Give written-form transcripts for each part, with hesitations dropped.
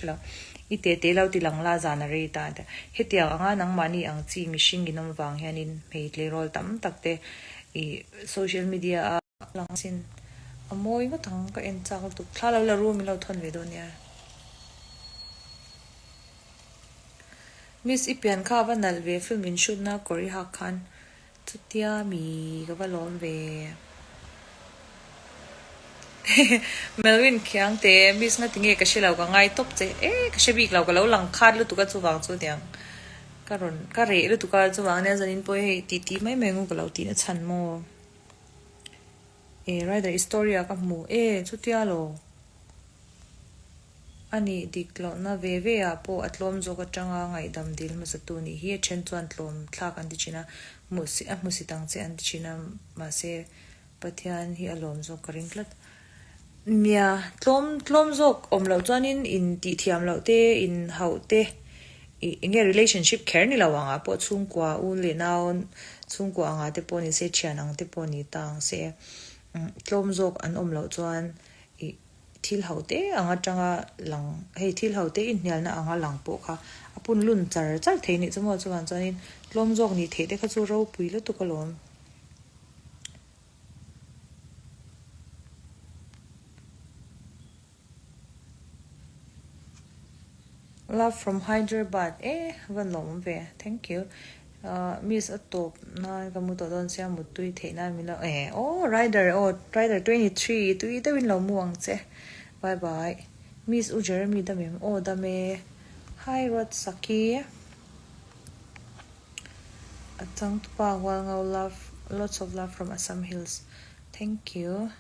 Lo, i te te lo ti lang la zan a rei ta a ti. Hetiang anga nangmahni ang chi mihring in awm vang hianin hmei tleirawl tam tak te i social media a lang sin a mawi ngawt ang ka en chak lutuk. Thla lo la ru min lo thawn ve dawn nia. Miss i pian kha a va nalh ve film in shoot na kawr i hak khan Chutia mi ka va lawm ve. Melvin Khiangte, Miss nga tinge ka hre lo ka ngai tawp che. E ka hre bik lo ka lo lang khat lutuk a chuvang chu tiang ka rawn ka reh lutuk a chuvang nia zanin pawh hei tih tih mai mai ngu ka lo tih na chhan maw. E Rider i story ah ka hmu e chutia lo. A nih dik lohna ve ve ah pawh a tlawm zawk atanga ngaihdam dil hmasatu nih hi a then chuan tlawm thlak an ti thin a, a hmusit ang che an ti thin a, mahse Pathian hi a lawm zawk ka ring tlat. Nia, tlawm tlawm zawk awm loh chuanin in tihthiam loh te, in hauh te, ih eng nge relationship kher ni lo angah pawh chhungkua u leh nau chhungkua angah te pawh ni se, thian ang te pawh ni ta ang se, tlawm zawk an awm loh chuan ih Thil ho te ang atanga lang, hei thil ho te inhnialna anga lang pawh kha a pun lun char char thei nih chu maw chuvang chuanin tlawm zawk nih theih te kha chu ropui lutuk alawm. Love from Hyderabad e van lawmawm ve thank you. Miss a tawp nan ka mu tawh dawn sia muttui theih nan min lo eh aw rider aw rider 23 tui deuhin lo mu ang che bye bye miss u Jeremy dam em aw dam e hi Ruatsaki a changtupa Hualngo love lots of love from Assam hills thank you.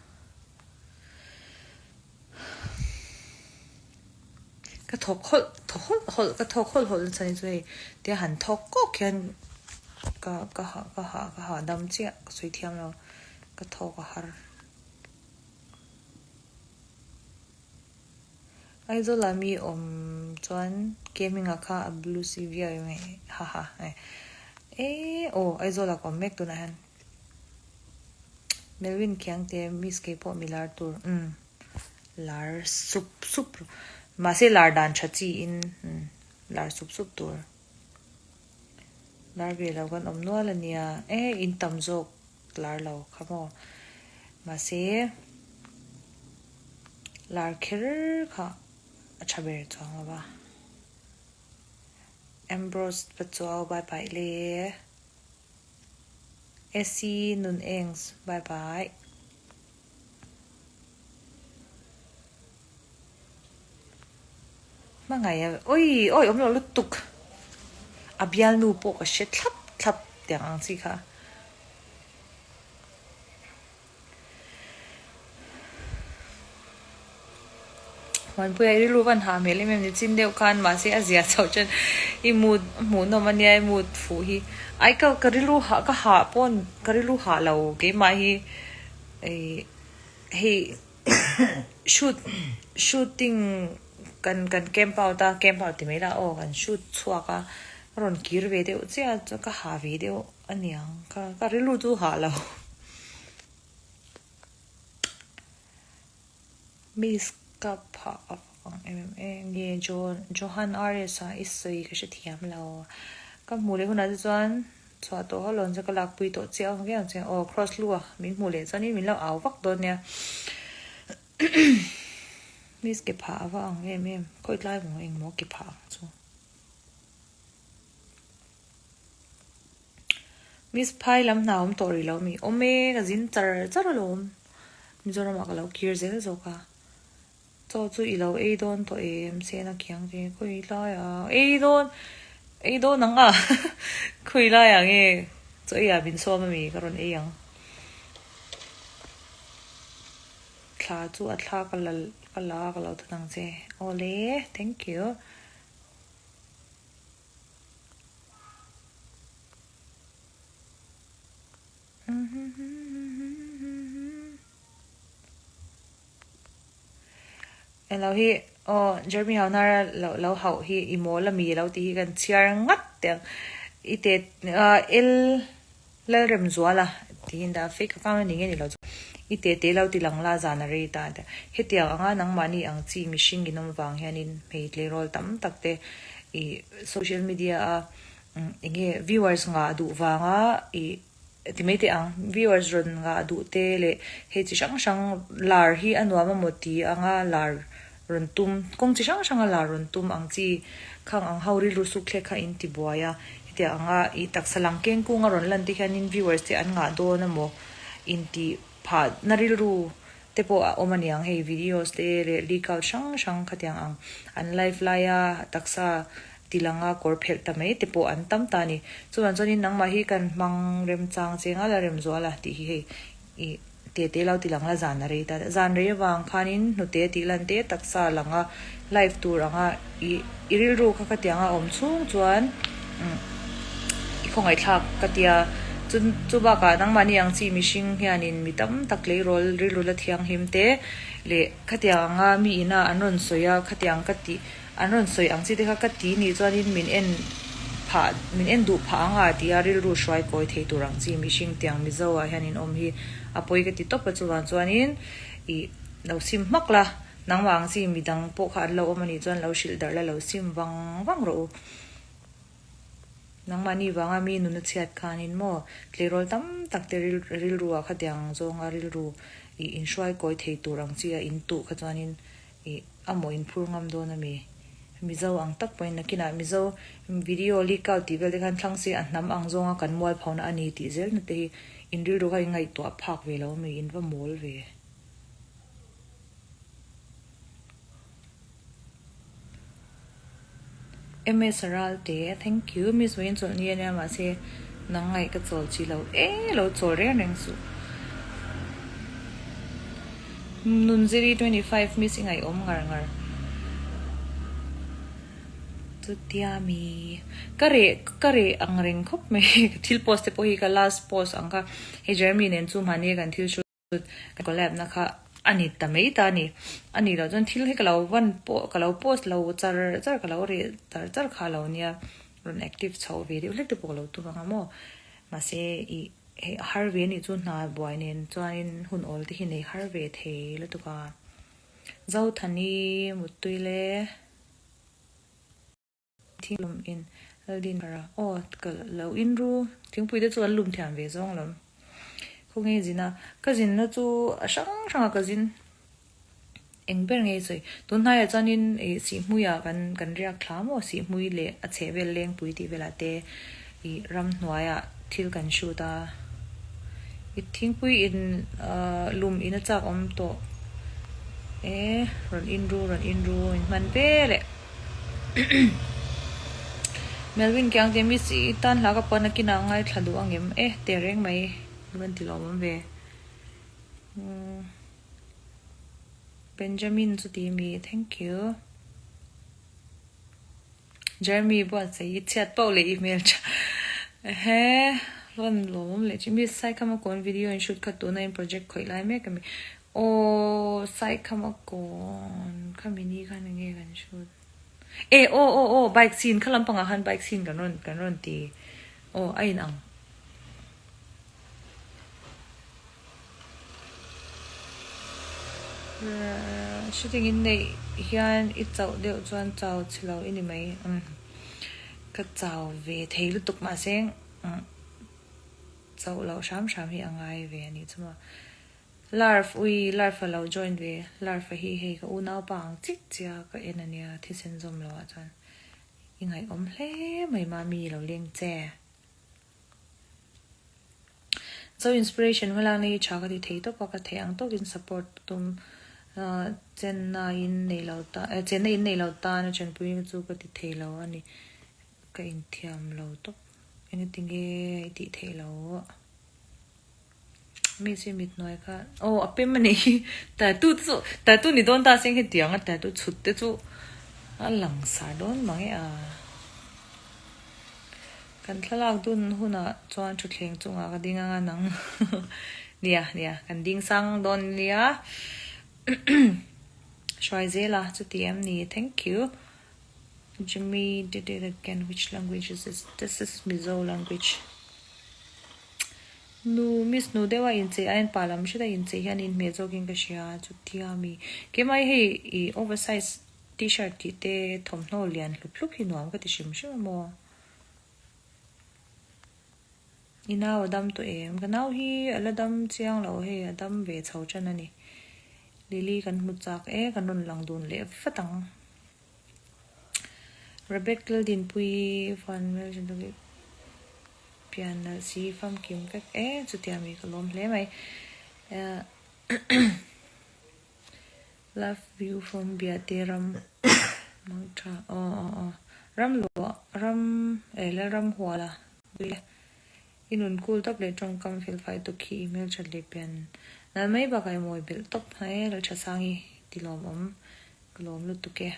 Ka thawk hawlh thaw hawlh hawlh ka thawk hawlh hawlh nasa ni chu hei tia han thawk kawk hian ka ka ha ka ha ka hahdam chiah ka sawi thiam lo ka thawk a har. Aizawl ah mi awm chuan gaming ah kha a blue si viau em hei haha e aw Aizawl ah ka awm mek tunah hian. Melvin Khiangte miss kei pawh mi lar tur umm lar sup sup mahse lar dan tha chi in umm lar sup sup tur lar ve lo kan awm nual ania e in tam zawk lar lo kha maw mahse lar kher kha a tha ber chuang lo va Ambrose Pachuau bye bye le. Essie Nun Engs bye bye. Hmangaih a oi oi awm lo lutuk a bialnu pawh ka hre thlap thlap tiang ang chi kha. Muanpuia i rilru van hah hmel em em ni chin deuh khan mahse a zia chhoh chuan i mood hmuhnawm ania i mood fuh hi ai ka ka rilru hah ka hah pawn ka rilru hah lo keimah hi ih hei shoot shooting kan kan camp out a camp out ti mai la aw kan shoot chhuak a ka rawn kir ve deuh chiah a chuan ka hah ve deuh aniang ka ka rilru chu hah lo. Miss ka phah a vang em em e nge John Johan RS a i sawi ka hre thiam lo ka hmuh leh hunah te chuan chhuah tawh ho lawn chu ka lakpui tawh chiang ang viau ang che aw cross lu a min hmuh leh chuanin min lo au vak dawn nia Miss ke phah a va ang em em khawi tlai maw engmaw ke phah ang chu. Miss Phai lam hna awm tawh rih lo mi? Awm e, ka zin char char alawm. Mizoramah ka lo kir zel zawk a. Chaw chu i lo ei dawn tawh em? Sena khiang che khawi laiah ei dawn ei dawn ang a khawi laiah nge chaw ei ah min sawm ami ka rawn ei ang. Thla chu a thla ka la ka la ka lo thawn ang che. Awle, thank you. Elo hi aw Jeremy Haunara lo lo hauh hi i mawl ami lo tih hi kan chhiar ngat teh ang i te L Lalremzuala tiin dah fake account a ni nge ni lo chu. I te te lo ti lang la zan a rei ta a ti a. Hetiang anga nangmahni ang chi mihring in awm vang hianin hmei tleirawl tam tak te i social media a enge viewers ngah duh vanga i ti mai teh ang viewers rawn ngah duh te leh hei chi hrang hrang lar hi a nuam amaw ti anga lar rawn tum kawng chi hrang hranga lar rawn tum ang chi khang ang ho rilru suk thlek kha in ti buai a hetiang anga i taksa lang keng kunga rawn lan te hianin viewers te an ngah dawn amaw intih phah na rilru te pawh a awm aniang hei videos te leh leak out hrang hrang khatiang ang an live laia taksa ti langa kawr phelh ta mai te pawh an tam ta a ni. Chuvang chuanin nangmah hi kan hmang remchang che nga la rem zual a tih hi hei ih te te lo ti lang la zan a rei ta zan rei avang khanin hnute tih lan te taksa langa live tur anga ih i rilru kha khatianga awm chhung chuan i khawngaihthlak ka tia chu chu bakah nangmahni ang chi mihring hianin mi tam tak tleirawl rilru la thianghlim te leh khatiang anga mi ina an rawn sawi a khatiang ka tih An rawn sawi ang chi te kha ka ti nih chuanin min en phah min en duh phah ang a ti a rilru hruai kawi thei tur ang chi mihring tiang Mizo ah hian in awm hi a pawi ka ti tawp a chuvang chuanin ih lo sim hmak la nangmah ang chi midang pawh kha an lo awm anih chuan lo hrilh darh la lo sim vang vang rawh u. Nangmahni vanga mi nuna chhiat khanin maw tleirawl tam tak te rilru ah khatiang zawnga rilru ih inhruai kawi thei tur ang chi a in tuh kha chuanin Ih, a maw in phur ngam dawn a mi? Mizo ang tak pawhin nakinah Mizo video leak out tih vel te khan thlang se a hnam ang zawnga kan mualphona a ni tih zelna te hi in rilru kha in ngaihtuah phak ve lo a mi? In va mawl ve. MS Ralte, Thank you Miss vawiin chawlh ni a nia mahse nang ngaih ka chawl chi lo e lo chawl reng reng suh. Nunziri 25 Miss i ngaihawm ngar ngar. Chutia mi ka reh ka reh ang reng khawp mai ka thil post te pawh hi ka last post ang kha hei Jeremy nen chu mahni kan thil shoot Ka collab na kha a ni ta mai ta a ni. A nih loh chuan thil hi ka lo van pawh ka lo post lo char char ka lo reh char char kha a lo nia. Rawn active chhoh ve deuh hlek te pawh ka lo tum ang a maw. Mahse ih hei a har ve a nih chu hna buai nen chuanin hun awl te hi nei har ve thei lutuk a. Zothani Muttui le. Thing in Laldin Hara aw ka lo in ru thingpui te chu an lum thiam ve zawng lam khaw nge zin a ka zin na chu a hrang hrang a ka zin eng ber nge sawi tun hnaiah chuanin ih sihhmui ah kan kan riak thla maw sihhmui leh a chheh vel lengpui tih velah te ih ramhnuaiah thil kan shoot a i thingpui in ahh lum in a chak awm tawh e rawn in ru rawn in ru in hman vel eh. Melvin kiang te miss i tan hla ka puan a kinah ngaithla duh ang em e teh reng mai rawn ti lawm awm ve Benjamin chu ti mi thank you Jeremy buatsaih i chhiat pauh leh i hmeltha ehe rawn lawm awm leh chi miss Saikhama kawn video in shoot kha tuna in project khawih lai mek a mi Aw Saikhama kawn kha mini khan enge kan shoot e aw aw aw bike scene kha lampangah khan bike scene kan rawn kan rawn ti aw a in ang. Shooting in neih hian i chauh deuh chuan chau chhe lo i ni mai umm ka chau ve thei lutuk mahse chauh loh hram hram hi a ngai ve a nih chu maw. Larf ui Larf a lo join ve Larf a hi hei ka unaupa ang chik chia ka en ania thisen zawm lo ah chuan i ngaihawm hle mai mami lo leng che. Zo inspiration hmalakna hi tha ka ti thei tawp a ka theih ang tawkin support tum chenna in nei lo ta chenna in nei lo tan a thenpui chu ka ti thei lo a ni ka inthiam lo tawp engati nge i tih theih loh. Mi chu mit hnuai kha aw a pem a nih hi tattoo te chu tattoo ni dawn ta seng hetiang a tattoo chhut te chu a lang sar dawn mang e a kan thlalak dun hunah chuan thutthleng chungah ka ding anga nang nia nia kan ding sang dawn nia hruai zel a chuti em ni thank you Jimmy did it again which language is this this is Mizo language. Nu, Miss nu deuha inchei aiin pa lam hret a inchei hian inhmeh zawkin ka hria chutia mi. Keimah hi hei i oversize t-shirt tih te thawmhnaw lian hlup hlup hi nuam ka ti hrim hrim a maw. I nau a dam tawh em? Ka nau hi a la dam chiang lo hei a dam ve chho tan a ni. Lily kan hmu chak e, kan rawn lang dun leh vat ang. Rebecca Laldinpuii van hmeltha Pian nalh si famkim vek e chutia mi ka lawm hle mai Love view from Biate ram mangtha aw aw aw ram luah ram eh Lalram huala le i nun kul tawp leh tawngkam felfai tuk khi i hmelthat leh pian nalh mai bakah i mawi belh tawp e Lalthasangi ti lawmawm ka lawm lutuk e.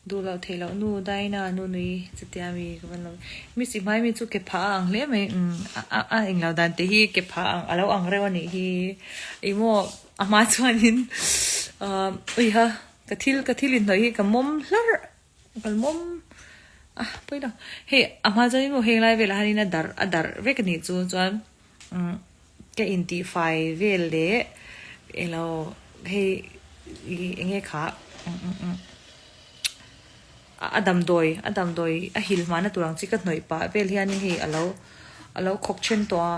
Duh loh theih loh nu Daina nu nui chutia mi ka van lo miss i hmai mi chu ke phah a ang hle mai umm a a englo dan te hi ke phah ang alo ang reuh anih hi ih maw a hma chuanin ahh ui ha ka thil ka thil inhnawih hi ka mawm hlarh ka mawm a pawi lo hei a hma chuanin maw heng lai velah hianin a darh a darh vek anih chu chuan umm. Ka intihfai vel leh elo hei ih enge kha a damdawi a damdawi a hil hmana tur ang chi ka hnawih pah vel hianin hei alo alo khawk then tawh a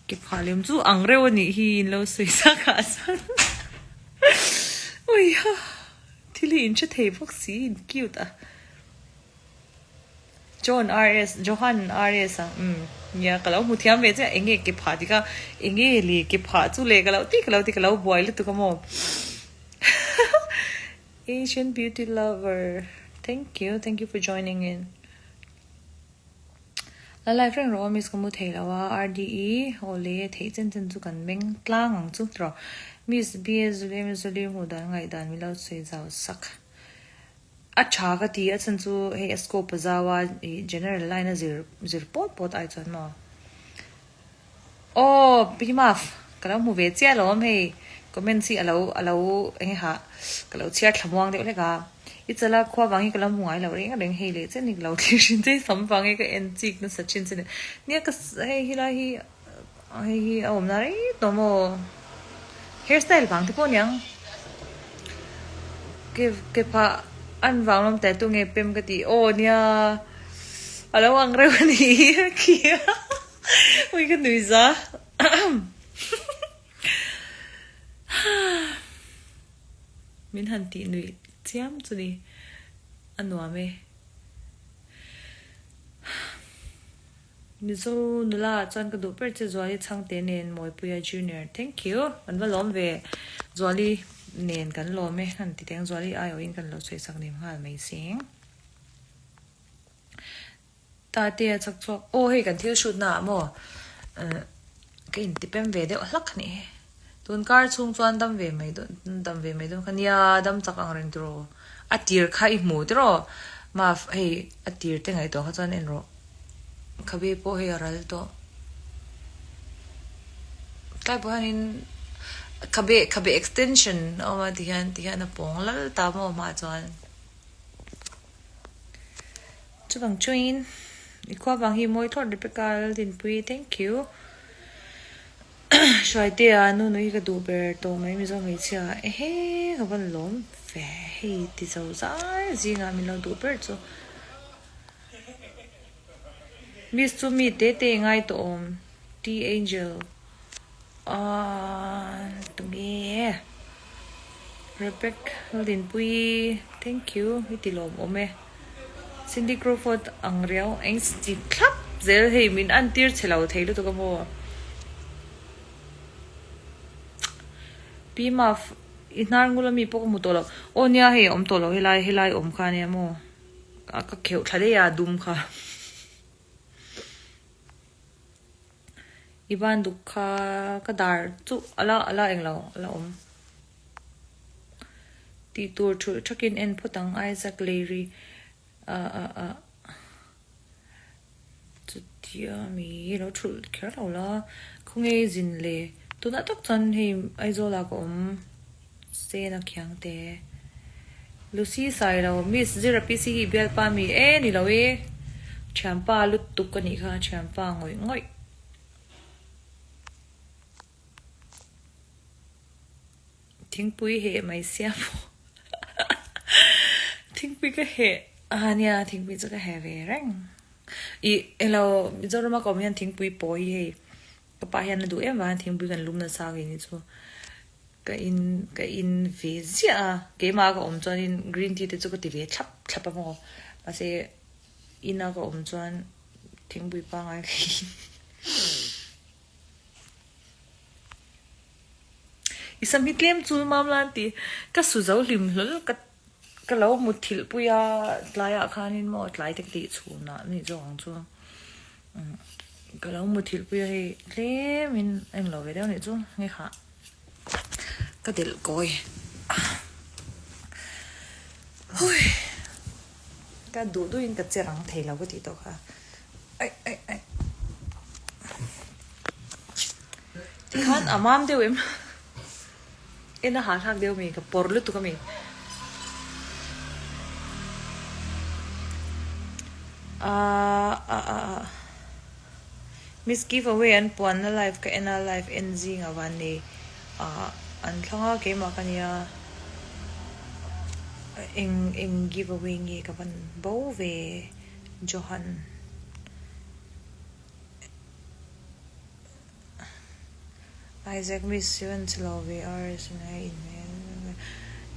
ke phah lem chu ang reuh a nih hi in lo sawi zak ah chuan uiha thil hi in hre thei bawk si in cute a. John RS, Johan RS a, umm nia ka lo hmu thiam ve chiah enge ke phah tih kha enge le ke phah chu le ka lo ti ka lo ti ka lo buai lutuk a maw Asian beauty lover thank you thank you for joining in La live reng rawh aw miss ka mu thei lo a RDE aw le theih chen chen chu kan meng tlang ang chu tiraw miss BS Zulia miss Zulia hmuh dan ngaihdan min lo sawi zau sak. A tha ka ti a chhan chu hei a scope a zau a ih general line a zir zir pawt pawt ai chuan maw aw Pi Maf ka lo hmu ve chiah lo awm hei comments hi a lo a lo eng nge hah ka lo chhiar thla muang deuh hlek a i chala khua vang hi ka lo hmu ngai lo reng reng hei leh chen hi ka lo thlir thin che sam vang hi ka en chik nasa thin che nia ka hei helai hi Hei hi a awmna rei tawh maw? Hair style vang te pawh aniang. Ke ke phah an vang lawm tattoo nge pem ka tih aw nia a lo ang reuh a nih hi a khi a ui ka nui za min han tih nuih chiam chu ni a nuam e. Mizo nula ah chuan ka duh ber che Zuali Chhangte nen Mawipuia Junior thank you kan va lawm ve Zuali nen kan lawm e han ti teng Zuali aiawhin kan lo sawi sak nem nghal mai sing Tate a chak chhuak aw hei kan thil hrut na ah maw ka in ti pem ve deuh hlak a nih hi tun kar chhung chuan dam ve mai dawn dam ve mai dawn kha nia dam chak ang reng tiraw a tir kha i hmu tiraw maf hei a tir te ngaihtuah kha chuan en rawh. Khabe pawh hei a ral tawh. Tlai pawh hianin khabe khabe extension a awm a tihian tihian a pawng lal ta maw hmaah chuan. Chuvang chuin i khua vang hi mawi thlawt Rebecca Laldinpuii thank you. Hruaitea nu nui hi ka duh ber tawh mai Mizo hmeichhia ehe ka van lawm ve hei ti zo zai zingah min lo duh ber chu. Miss chu mi te te ngai tawh awm T Angel aah tunge Rebecca Laldinpuii thank you i ti lawm awm e Cindy Crawford ang riau eng chi thlap zel hei min an tir che lo thei lutuk a maw Pi Maf i hnar ngul ami pawh ka hmu tawh lo aw nia hei a awm tawh lo helai helai awm kha ania maw. A ka kheuh thla daih a dum kha. I ban duk kha ka dar chu a la a la englo a la awm. Tih tur thulh thakin en phawt ang Isaac Leiri a a a. Chutia mi lo thulh kher lo la, khawnge i zin le? Tunah tak chuan hei Aizawl ah ka awm sen a khiang te. Lucy Sailo, Miss Zira PC hi i bialpa mi e ni lo e. Thianpa lutuk a nih kha, thianpa ngawih ngawih. Thingpui heh mai sia maw? Thingpui ka heh a nia, thingpui chu ka heh ve reng. Ih elo Mizorama ka awm hian thingpui pawh hi hei ka pa hian a duh em vang hian thingpui kan lum nasa kei ni chu ka in ka in ve ziah a, keimah ka awm chuanin green tea te chu ka ti ve thlap thlap a maw mahse ina ka awm chuan thingpui pangngai ka in. I sam hi tlem chul mam la an ti. Ka su zo hlim hlawl ka ka lo mutthilh pui a tlaiah khanin maw tlai te ka tih chhunah a nih zawk ang chu ka lo mutthilh pui a hei tlemin a englo ve deuh a nih chu nge khah ka delh kawi hui ka duh duhin ka che rang thei lo ka tih tawh kha. Aih aih aih. Tikhan a mam deuh em? En a hahthlak deuh ami? Ka pawr lutuk ami? Ahh ah ah ah Miss give away an puanna live ka en a live en zing a van nei ah an thlang a keimah ka nia eng eng give away nge ka van bo ve. Johan Isaac Miss Sivan che lo ve RS in a in hmel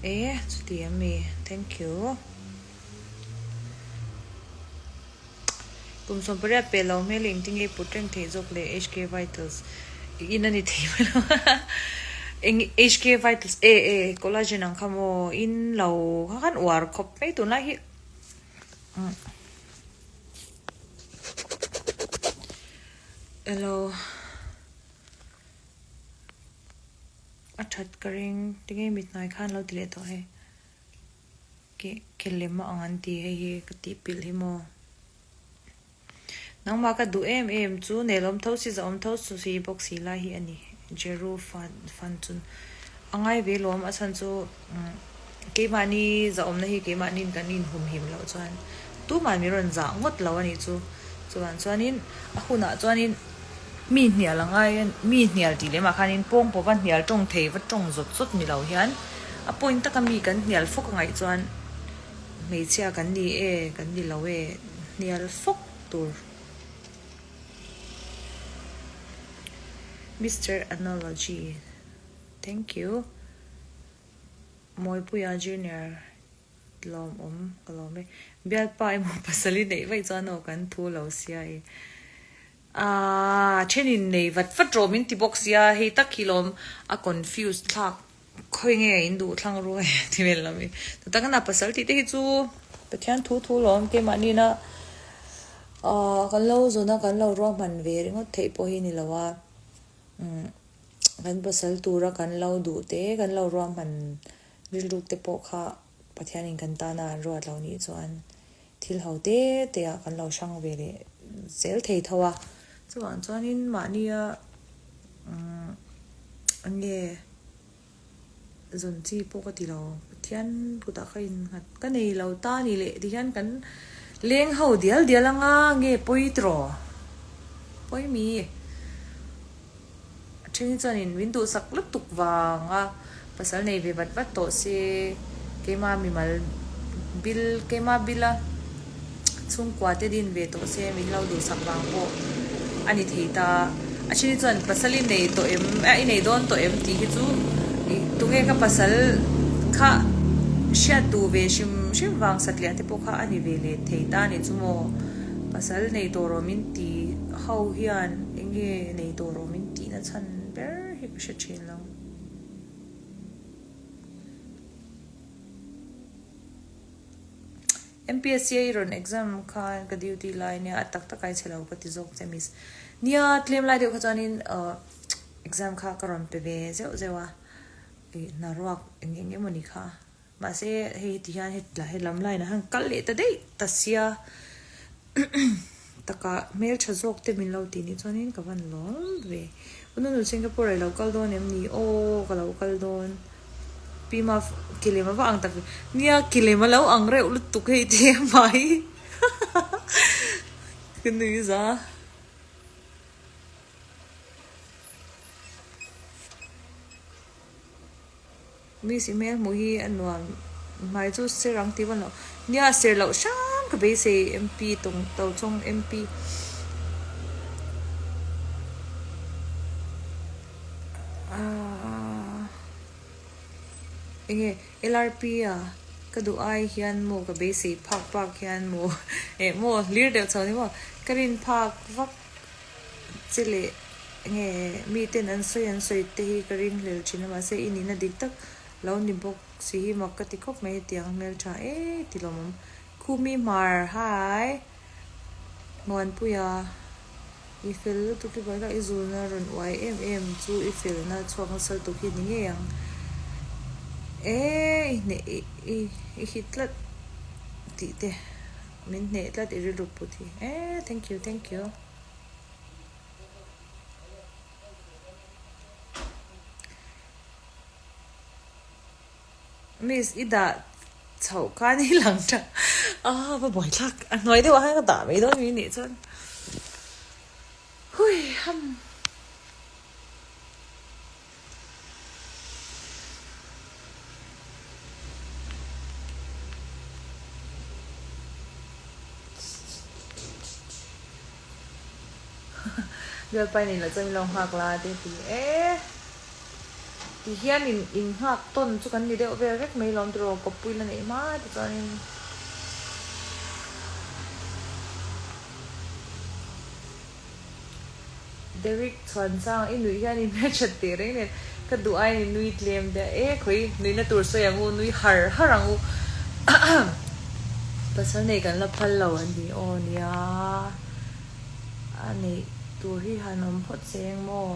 e chuti em mi thank you Kum 18 pe lo hmel engtin nge put reng theih zawk le HK Vitals in a ni thei mai lo eng HK Vitals e e collagen ang kha maw in lo kha khan uar khawp mai tunlai hi. Elo a that ka ring tinge mithnai khan lo ti leh tawh hei ke ke lem a ang an ti hei hi ka tih pilh hi maw. Nangmah ka duh em em chu nelawm tho si zahawm tho si bawk si lai hi a ni. Jeru fan fan chun a ngai ve lawm a chhan chu keimahni zahawmna hi keimahniin kan inhumhim loh chuan tumah min rawn zah ngawt lo a nih chu. Chuvang chuanin a hunah chuanin mi hnial a ngai a mi hnial tih lemah khanin pawng pawh va hnial tawng thei va tawng zawt zawt ni lo hian a point taka mi kan hnial fawk a ngaih chuan Hmeichhia kan ni e, kan ni lo e, hnial fawk tur. Mister Analogy Thank you Mawipuia Junior lawmawm ka lawm e. Bialpa emaw pasal i neih vaih chuan aw kan thu lo sia e. Aaa thenin nei vat vat rawh min ti bawk sia hei tak hi lawm a confuse thlak. Khawi nge in duh thlang ru e ti vel lo mi. Tutak a pasal tih te hi chu Pathian thu thu lawm keimahni na aah kan lo zawn a kan lo ruahman ve ringawt theih pawh hi ni lo a umm kan pasal tura kan lo duh te kan lo ruahman rilruk te pawh kha Pathianin kan tana an ruat lo nih chuan thil ho te te ah kan lo hrang ve leh zel thei tho a chuvang chuanin mahnia umm enge zawn chi pawh ka ti lo Pathian kutah ka innghat ka nei lo ta ni leh ti hian kan leng ho dial dial anga nge pawi tiraw pawi mi. A then hi chuanin min duhsak lutuk vang a, pasal nei ve vat vat tawh se, keima mimal bil, keima bila chhungkua te din ve tawh se min lo duhsak vang pawh a ni thei ta. A then hi chuan pasal i nei tawh em, a i nei dawn tawh em tih hi chu tunge ka pasal kha hriat duh ve hrim hrim vang satliah te pawh kha a ni ve leh thei ta a ni chu maw. Pasal nei tawh rawh min ti ho hian enge nei tawh rawh min tihna chhan ber hi ka hre thin lo. MPSC a i rawn exam khan ka duty lai nia a tak tak ai chhe lo ka ti zawk che miss. Nia tlem lai deuh kha chuanin exam kha ka rawn pe ve zeuh zeuh a, ih hna ruak eng eng emawni kha. Mahse hei heti hian hetla helam line ah hian kal leh ta daih ta sia taka hmeltha zawk te min lo tih nih chuanin ka van lawm ve. U Nunu Singapore ah i lo kal dawn em ni? Aw ka lo kal dawn. Pi Maf kilem a va ang tak ve. Nia kilem a lo ang reuh lutuk hei te mai. Ka nui za. Miss i hmel hmuh hi a nuam hmai chu ser ang tih vawn loh. Nia ser loh hram ka beisei MP tawng to chawng MP. Aaa enge LRP a ka duh ai hian maw ka beisei phak bak hian maw eh maw hlir deuh chho ni maw ka rin phak vak che leh enge miten an sawi an sawi te hi ka ring hlel thin a mahse i nihna dik tak lo ni bawk si hi mak ka ti khawp mai hetiang hmeltha e ti lawm awm Khumi hmar hi Muanpuia i fel lutuk hi bakah i zulna rawn uai em em chu i felna chhuak nasa lutuk hi ni ngei ang e i hneh i i i hit tlat tih te min hneh tlat i rilru put hi e thank you thank you. Miss i dah chhoh khan i lang tha a va buai thlak a hnuai deuh ah khan ka dah mai dawn mi nih chuan hui ham. Bialpai nei lah chuan min lo nghak la te ti e. Ti hian in in nghak tawn chu kan ni deuh vel vek mai lawm tiraw kawppui la neih hma ti chuanin. Derek Chhuansang i nuih hian i hmelthat teh reng nen ka duh aiin i nui tlem deuh e khawi nuihna tur sawi ang u nui har har ang u pasal nei kan la phal lo an ti aw nia a neih tur hi han awm phawt che eng maw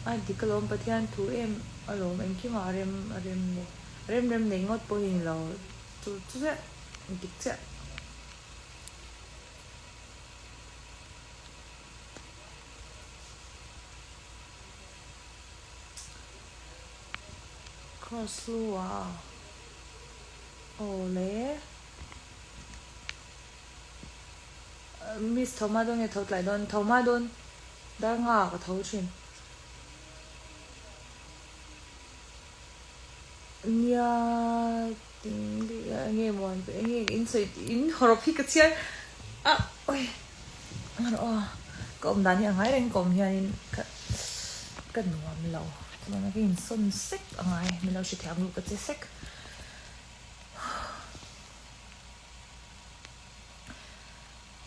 a dik alawm Pathian thu em alawm engkimah a rem a rem nei rem rem nei ngawt pawh hi ni lo chu chu chiah dik chiah. Cross lu a aw le Miss tho hma dawn nge tho tlai dawn tho hma dawn dar nga ka tho thin. Nia enge muan enge in sawi in hawrawp hi ka chhiar a oi nghan aw ka awm dan hi a ngai reng ka awm hianin ka ka nuam lo chuan ka insawn sek a ngai min lo hrethiam luh ka che sek.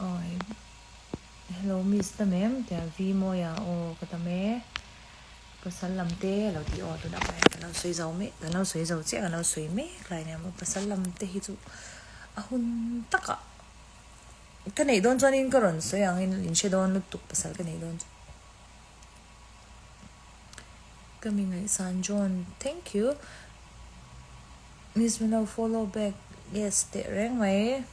Oi hello miss dam em tia V Mawia aw ka dam e. Pasal lam te a lo ti aw tunah pawh hian kan lo sawi zo mek kan lo sawi zo chiah kan lo sawi mek lai nia maw pasal lam te hi chu a hun takah ka neih dawn chuanin ka rawn sawi ang in in hre dawn lutuk pasal ka neih dawn chu ka mi ngaihsan John thank you miss min lo follow back yes teh reng mai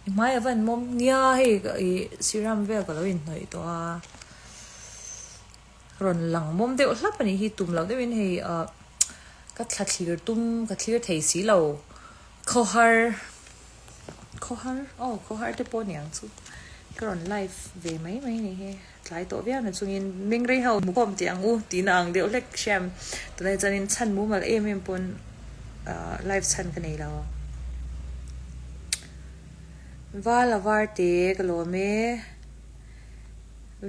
i hmai a van mawm nia hei ih serum vel ka lo inhnawih tawh a. Rawn lang mawm deuh hlap a nih hi tum loh deuhin hei ah ka thla thlir tum ka thlir thei si lo khawhar khawhar aw khawhar te pawh a ni ang chu ka rawn live ve mai mai a nih hi tlai tawh viau na chungin mengrei ho hmu khawm teh ang u tihna ang deuh hlek hriam tunah hi chuanin chhan mumal em em pawn ah live chhan ka nei lo val a var te ka lawm e.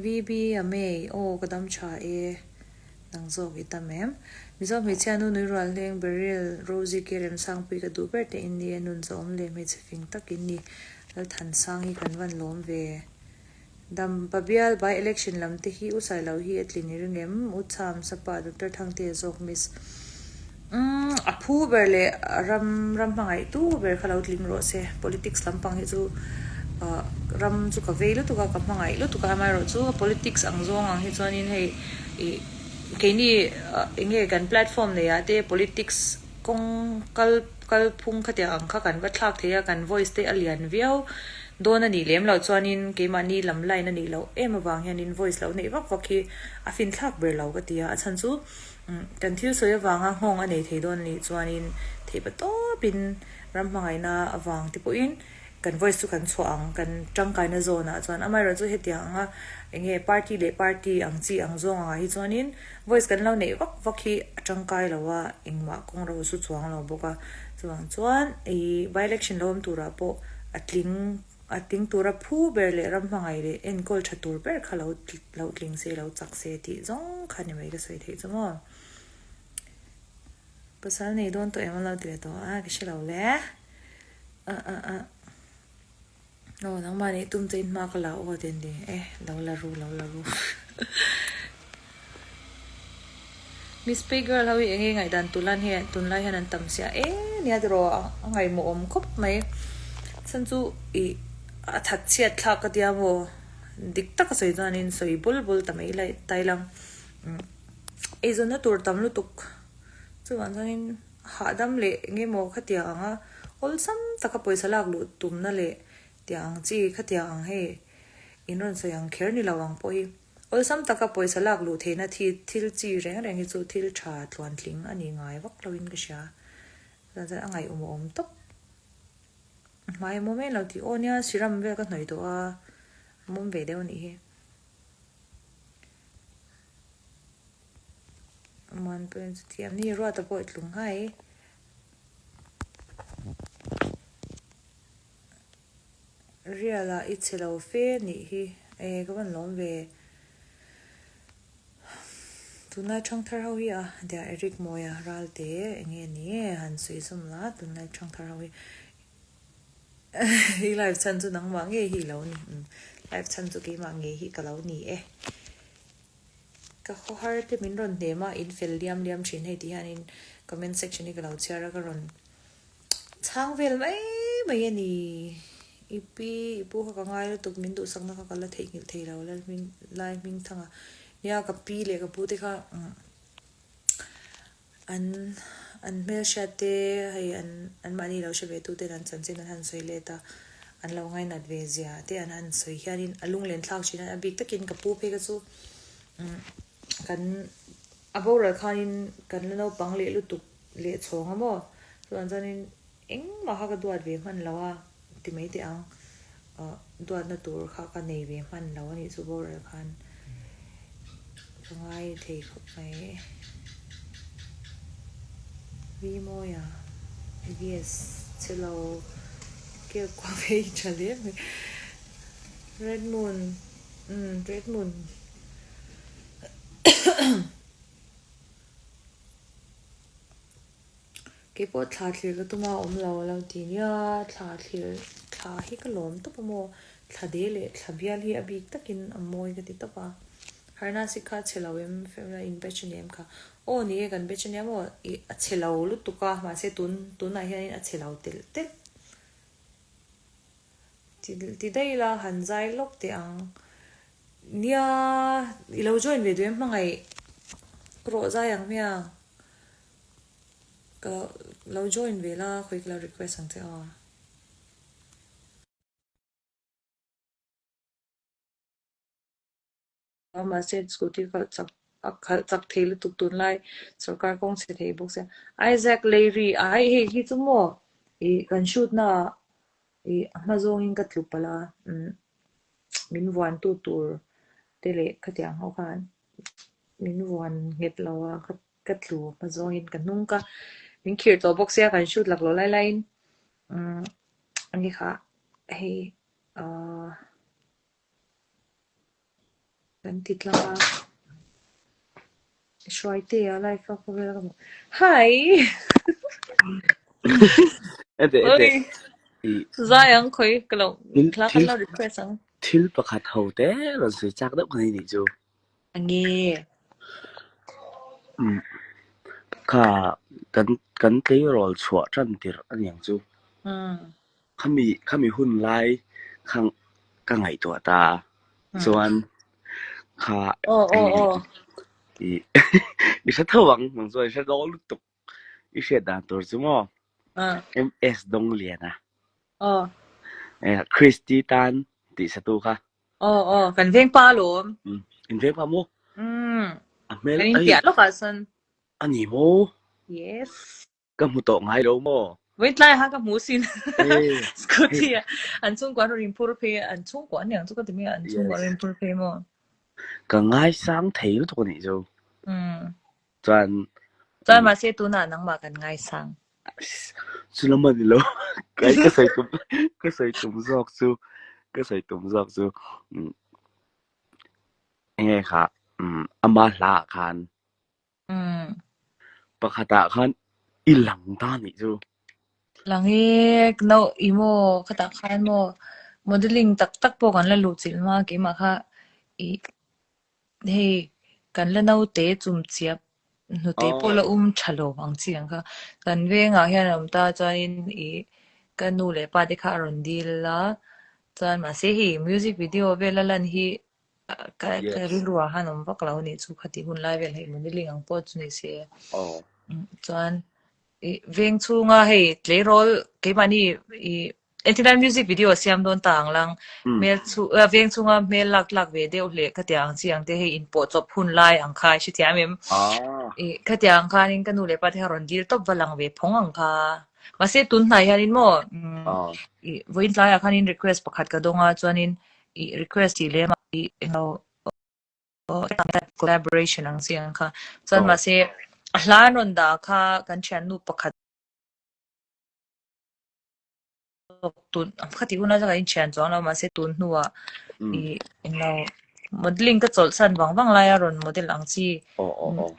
VB a May, Aw ka dam tha e, nang zawk i tam em? Mizo hmeichhia nu nui rual hleng Beryl, Rosie ke Remsangpui ka duh ber te in ni e, nun zawm leh hmeichhe fing tak in ni, Lalthansang hi kan van lawm ve. Dampa bial by election lam te hi u Sailo hi a tlin i ring em? U Chham, Sapa, Doctor Thangtea zawk Miss. Umm a phu ber leh ram ram hmangaih tu ber kha lo tling rawh se politics lampang hi chu ah ram chu ka vei lutuk a ka hmangaih lutuk a amaherawhchu politics ang zawng ang hi chuanin hei ih keini ah eng nge kan platform nei ah te politics kawng kal kalphung khatiang ang kha kan va thlak thei a kan voice te a lian viau dawn a nih lem loh chuanin keimahni lam line a nih loh em avang hianin voice lo neih vak vak hi a finthlak ber lo ka ti a a chhan chu. Kan thil sawi avanga nghawng a nei thei dawn a nih chuanin theihpa tawpin ram hmangaihna avang te pawhin kan voice chu kan chhuah ang kan tangkaina zawn ah chuan amaherawhchu hetiang anga eng nge party leh party ang chi ang zawng angah hi chuanin voice kan lo neih vak vak hi a tangkai lo a engmah kawng ro chu chuang lo bawk a chuvang chuan ih by election lo awm turah pawh a tling a tling tura phu ber leh ram hmangaih leh enkawl tha tur ber kha lo lo tling se lo chak se tih zawng kha ni mai ka sawi theih chu maw. Pasal nei dawn tawh em an lo ti leh tawh a, ka hre lo le. A a a. Aw nangmah nih tum che in hma ka la aw ti an ti. E lo la ru lo la ru. Miss Pei girl ho hi enge ngaihdan tulan hian tunlai hian an tam sia e nia tiraw a ngaihmawh awm khawp mai. Chhan chu ih a that chhiat thlak ka tia maw dik taka sawi chuanin sawi bul bul ta mai lai tailang. Eizawnna tur tam lutuk chuvang chuanin hahdam leh eng emaw khatiang anga awlsam taka pawisa lak luh tumna leh tiang ang chi khatiang ang hei in rawn sawi ang kher ni lo ang pawh hi awlsam taka pawisa lak luh theihna thi thil chi reng reng hi chu thil tha tluantling a ni ngai vak loin ka hria chuan chuan a ngaihawm awm tawp hmai a mawm em lo tih aw nia siram vel ka hnawih tawh a a mawm ve deuh a nih hi. Muanpuiin chu thiam ni Ruata pawh i tlung nghai. Rial ah i chhe lo fe nih hi e ka van lawm ve. Tunlai thangthar ho hi a dia Eric Mawia Ralte enge ni e han sawi zawm la tunlai thangthar ho hi. I live chhan chu nangmah ngei hi i lo ni. Umm live chhan chu keimah ngei hi ka lo ni e. Ka khawhar te min rawn hnem a, in fel liam liam thin hei ti hianin comment section hi ka lo chhiar a, ka rawn chhang vel mai mai a ni. I pi, i pu kha ka ngai lutuk, min duhsakna kha ka la theihnghilh thei lo Lalhming, Lai Hmingthanga. Nia ka pi leh ka pu te kha umm. An an hmelhriat te hei an an mahni lo hre ve tu ten an chanchin an han sawi let a, an lo ngainat ve zia te an han sawi hianin a lunglen thlak thin a, a bik takin ka pu phei kha chu umm kan a boral khanin kan la naupang leh lutuk leh chhawng a maw chuvang chuanin engmah kha ka duat ve hman lo a. Ti mai teh ang, duatna tur kha ka nei ve hman lo a nih chu boral khan ka ngai thei khawp mai. Vi Mawia, yes, chhe lo kel kuah ve i tha hle mai. Red Moon, umm Red Moon. Kei pawh thla thlir ka tum a awm lo a lo ti nia, thla thlir thla hi ka lawm tawp a maw, thla de leh thla bial hi a bik takin a mawi ka ti tawp a, Harnasi kha a chhe lo em family in batch a ni em kha, aw ni e kan batch a nia maw ih a chhe lo lutuk a mahse tun tunah hianin a chhe lo telh telh ti ti daih ila han zai lawk teh ang nia i lo join ve duh em hmangaih ka rawh zai ang hmiang. Ka lo join ve la khawi ka lo request ang che aw. Mahse scooty khalh chak a khalh chak thei lutuk tunlai sorkar kawng chhe thei bawk sia. Isaac Leiri ai hei hi chu maw ih kan shoot na ah ih a hma zawngin ka tlu palh a umm min vuan tu tur te leh khatiang ho khan min vuan nghet lo a ka Ka tlu hma zawngin ka hnung ka min khirh tawh bawk sia kan shoot laklawh lai laiin umm ani kha hei ahh kan ti tlang a Hruaitea live a khawvel ka hmu hi Ete ete i zai ang khawi ka lo thil thla kan thil lo request ang thil pakhat ho te rawn sawi chak deuh ka nei nih chu. Ange. Umm kha kan kan tleirawl chhuah tan tirh a niang chu. Khami khami hun lai kha ka ngaihtuah ta chuan kha i i hre tho ang nang chuan i hre dawn lutuk i hriat dan tur chu maw MS Dawngliana Christy tan tih satu kha. Aw aw, kan veng pa alawm. Umm, in veng pa maw? Umm, A hmel kan in piah lawkah sawn. A ni maw? Yes. Ka hmu tawh ngai lo maw? Vawiin tlaiah khan ka hmu sin scooty ah an chhungkua an rawn inphur phei a, an chhungkua an ni ang chu ka ti mai a, an chhungkua an rawn inphur phei maw? Ka ngaisang thei lutuk a nih chu. Chuan Chuan mahse tunah nangmah kan ngaisang. Chu lam a ni lo. Kai ka sawi tum ka sawi tum zawk chu ka sawi tum zawk chu enge kha ama hla ah khan Pakhatah khan i lang ta nih chu. Lang e, no i maw khatah khan maw modeling tak tak pawh kan la luh chilh hma keimah kha i hei kan la naute chum chiap hnute pawh la um tha lo ang chi ang kha. Kan vengah hian a awm ta chuanin i ka nu leh pa te kha a rawn dil a, chuan mahse hei music video vel a lan hi Ka ka rilru ah khan awm vak lo anih chu khati hun lai vel hei modeling ang pawh chu ni se. Chuan i veng chhunga hei tleirawl keimahni i entirna music video a siam dawn ta ang lang hmel chhu veng chhunga hmel lak tlak ve deuh hleh khatiang ang chi ang te hei inpawh chawp hun lai ang kha i hrethiam em? I khatiang ang khanin ka nu leh pa te kha rawn dil tawp va lang ve phawng ang kha. Mahse tun hnai hianin maw i vawiin tlaiah khanin request pakhat ka dawng a chuanin I request tih lem a i englo collaboration ang chi ang kha. Chuan mahse a hla an rawn dah kha kan thiannu pakhat tun khati hun a ka inthian chuang lo mahse tun hnuah i englo modeling ka chawlh san vang vang lai a rawn model ang chi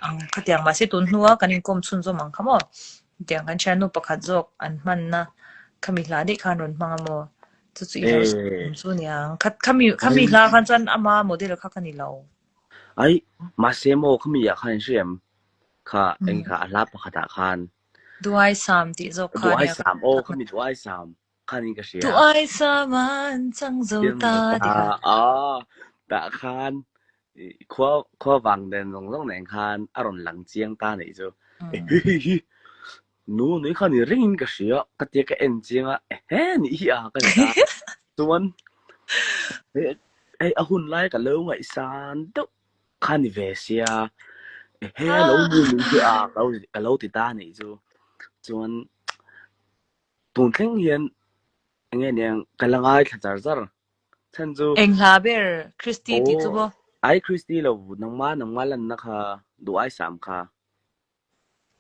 ang khatiang mahse tun hnua kan inkawm chhunzawm ang kha maw. Tiang kan thiannu pakhat zawk an hmanna khami hla daih khan rawn hmang a maw. Chu chu i lo awm chu niang. Khat khami khami hla khan chuan ama model kha ka ni lo. Ai, mahse maw khami ah khan in hria em? Kha eng kha a hla pakhat ah khan. Duai sam tih zawk kha nia. Duai sam, aw khami duai sam khan in ka hria. Duai sam an chang zo ta ti kha. Ah, tah khan khua khua vang nen zawng zawng nen khan a rawn lang chiang ta nih chu. Hi hi hi. Nu nui kha ni ringin ka hria, ka tia ka en chiang a, ehe nih hi a ka ti ta. Chuan hei a hun lai ka lo ngaihsan deuh kha ni ve sia, ehe lo nu nih hi a ka lo ti ta nih chu. Chuan tun thleng hian enge niang ka la ngaithla char char. Chhan chu Eng hla ber Christy tih chu maw? Ai Christy lo nangma nangma lanna kha duh ai sam kha.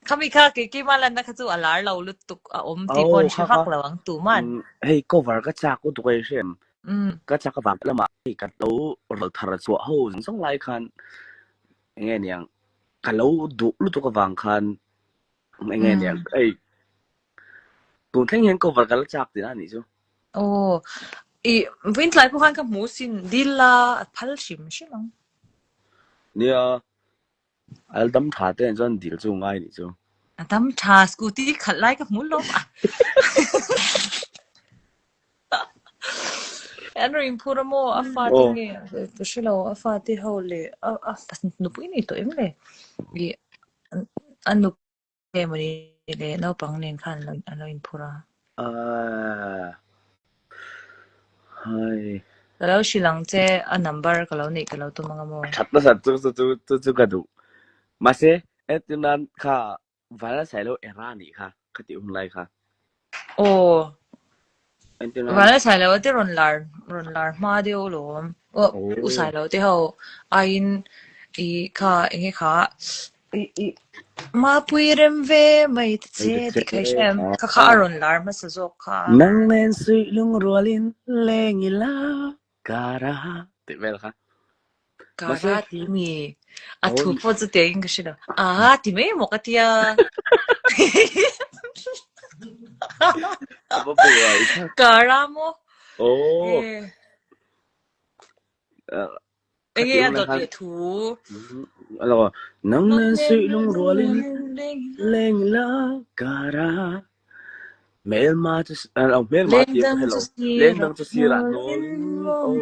Khami kha kei keimah lanna kha chu a lar lo lutuk a awm tih pawh an hre vak lo ang tuman. Hei cover ka chak lutuk a i hre em? Ka chak avang lamah hei ka lo rawl thar chhuah ho zawng zawng lai khan enge niang ka lo duh lutuk avang khan enge niang hei tun thleng hian cover ka la chak tihna a nih chu. Aw i vawiin tlai pawh khan ka hmu sin dil la a phal hrim hrim ang. Nia A dam tha te chuan dil chu ngai nih chu. A dam tha, scooty khalh lai ka hmu lawm a. An rawn inphur a maw? A fate nge? Ka hre lo, a fate ho leh a nupui nei tawh em le? Ih a nupui nge mawni le naupang nen khan an lo inphur a. Ahh hai. Ka lo hrilh ang che a number ka lo neih ka lo tum anga maw? That nasa chu chu chu chu chu ka duh. Mahse entir nan kha Vanlalsailo era nih kha ka tih hun lai kha. Aw. Entir nan. Vanlalsailo te rawn lar rawn lar hma deuh alawm. Aw U Sailo te ho aiin i kha enge kha Mapui rem ve mai ta che tih kha i hre em? Kha kha a rawn lar hmasa zawk kha. Nang nen suih lungrualin leng ila kara tih vel kha. Kara ti mi a thu pawh chu tiangin ka hre lo. Aa ti mai emaw ka tia. Kara maw? Aw. Enge a dawt leh thu? Alo, nang nen suih lungrualin leng la kara hmelma chu alo hmelma tih ka hre lo leng dang chu sirah hnawlin aw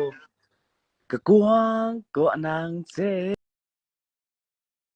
ka kuang kuah nang che.